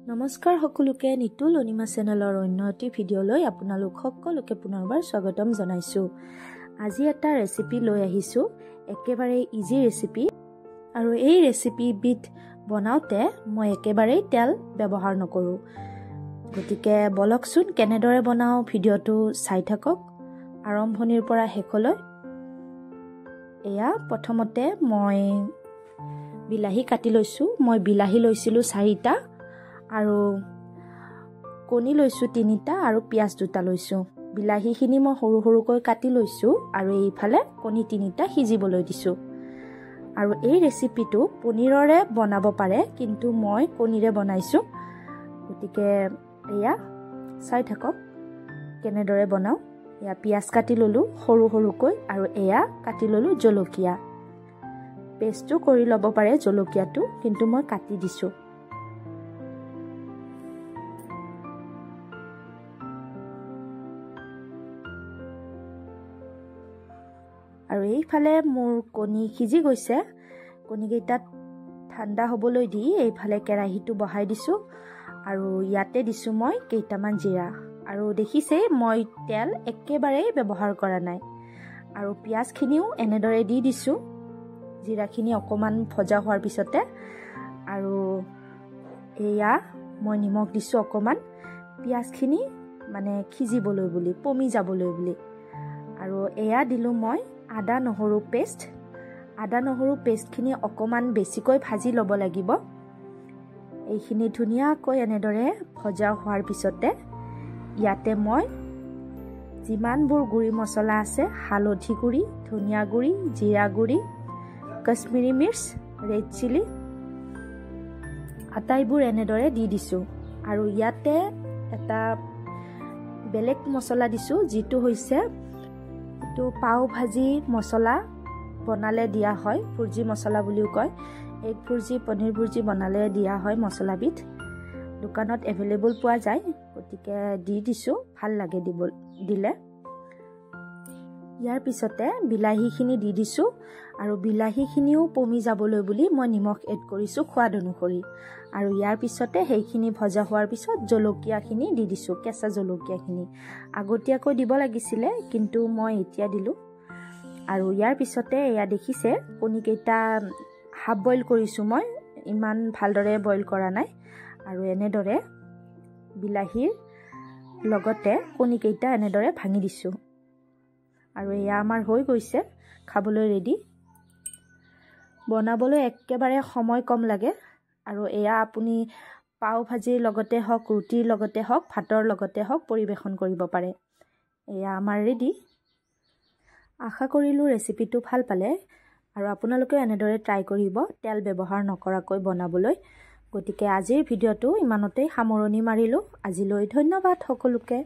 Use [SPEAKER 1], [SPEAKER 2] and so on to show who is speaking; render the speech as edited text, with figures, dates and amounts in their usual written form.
[SPEAKER 1] নমস্কাৰ সকলোকে নিতুল অনিমা চেনেলৰ অন্য এটি ভিডিঅ'লৈ আপোনালোক সকলোকে পুনৰবাৰ স্বাগতম জনাইছোঁ। আজি এটা ৰেচিপি লৈ আহিছোঁ, একেবাৰে ইজি ৰেচিপি। আৰু এই ৰেচিপিবিধ বনাওঁতে মই একেবাৰেই তেল ব্যৱহাৰ নকৰোঁ। গতিকে বলকচোন কেনেদৰে বনাওঁ ভিডিঅ'টো চাই থাকক আৰম্ভণিৰ পৰা শেষলৈ। এয়া প্ৰথমতে মই বিলাহী কাটি লৈছোঁ। মই বিলাহী লৈছিলোঁ 4টা আৰু কণী লৈছোঁ 3টা আৰু পিঁয়াজ 2টা লৈছোঁ। বিলাহীখিনি মই সৰু সৰুকৈ কাটি লৈছোঁ আৰু এইফালে কণী 3টা সিজিবলৈ দিছোঁ। আৰু এই ৰেচিপিটো পনীৰৰে বনাব পাৰে, কিন্তু মই কণীৰে বনাইছোঁ। গতিকে এয়া চাই থাকক কেনেদৰে বনাওঁ। এয়া পিঁয়াজ কাটি ল'লোঁ সৰু সৰুকৈ আৰু এয়া কাটি ল'লোঁ জলকীয়া। পেষ্টটো কৰি ল'ব পাৰে জলকীয়াটো, কিন্তু মই কাটি দিছোঁ। আৰু এইফালে মোৰ কণী সিজি গৈছে। কণীকেইটাত ঠাণ্ডা হ'বলৈ দি এইফালে কেৰাহীটো বহাই দিছোঁ আৰু ইয়াতে দিছোঁ মই কেইটামান জিৰা। আৰু দেখিছেই মই তেল একেবাৰেই ব্যৱহাৰ কৰা নাই। আৰু পিঁয়াজখিনিও এনেদৰে দি দিছোঁ, জিৰাখিনি অকণমান ভজা হোৱাৰ পিছতে। আৰু এয়া মই নিমখ দিছোঁ অকণমান, পিঁয়াজখিনি মানে সিজিবলৈ বুলি, পমি যাবলৈ বুলি। আৰু এয়া দিলোঁ মই আদা নহৰু পেষ্ট। আদা নহৰু পেষ্টখিনি অকণমান বেছিকৈ ভাজি ল'ব লাগিব। এইখিনি ধুনীয়াকৈ এনেদৰে ভজা হোৱাৰ পিছতে ইয়াতে মই যিমানবোৰ গুড়ি মছলা আছে, হালধি গুড়ি, ধনিয়া গুড়ি, জিৰা গুড়ি, কাশ্মীৰী মিৰ্চ, ৰেড চিলি, আটাইবোৰ এনেদৰে দি দিছোঁ। আৰু ইয়াতে এটা বেলেগ মছলা দিছোঁ, যিটো হৈছে এইটো পাও ভাজি মছলা বনালে দিয়া হয়, ভুৰ্জি মছলা বুলিও কয়। এগ ভুৰ্জি, পনীৰ ভুৰ্জি বনালে দিয়া হয় মছলাবিধ। দোকানত এভেইলেবল পোৱা যায়, গতিকে দি দিছোঁ, ভাল লাগে দিব দিলে। ইয়াৰ পিছতে বিলাহীখিনি দি দিছোঁ আৰু বিলাহীখিনিও পমি যাবলৈ বুলি মই নিমখ এড কৰিছোঁ সোৱাদ অনুসৰি। আৰু ইয়াৰ পিছতে সেইখিনি ভজা হোৱাৰ পিছত জলকীয়াখিনি দি দিছোঁ, কেঁচা জলকীয়াখিনি আগতীয়াকৈ দিব লাগিছিলে, কিন্তু মই এতিয়া দিলোঁ। আৰু ইয়াৰ পিছতে এয়া দেখিছে কণীকেইটা হাফ বইল কৰিছোঁ মই, ইমান ভালদৰে বইল কৰা নাই। আৰু এনেদৰে বিলাহীৰ লগতে কণীকেইটা এনেদৰে ভাঙি দিছোঁ। আৰু এয়া আমাৰ হৈ গৈছে, খাবলৈ ৰেডি। বনাবলৈ একেবাৰে সময় কম লাগে। আৰু এয়া আপুনি পাও ভাজিৰ লগতে হওক, ৰুটিৰ লগতে হওক, ভাতৰ লগতে হওক পৰিৱেশন কৰিব পাৰে। এয়া আমাৰ ৰেডি। আশা কৰিলোঁ ৰেচিপিটো ভাল পালে আৰু আপোনালোকেও এনেদৰে ট্ৰাই কৰিব তেল ব্যৱহাৰ নকৰাকৈ বনাবলৈ। গতিকে আজিৰ ভিডিঅ'টো ইমানতেই সামৰণি মাৰিলোঁ। আজিলৈ ধন্যবাদ সকলোকে।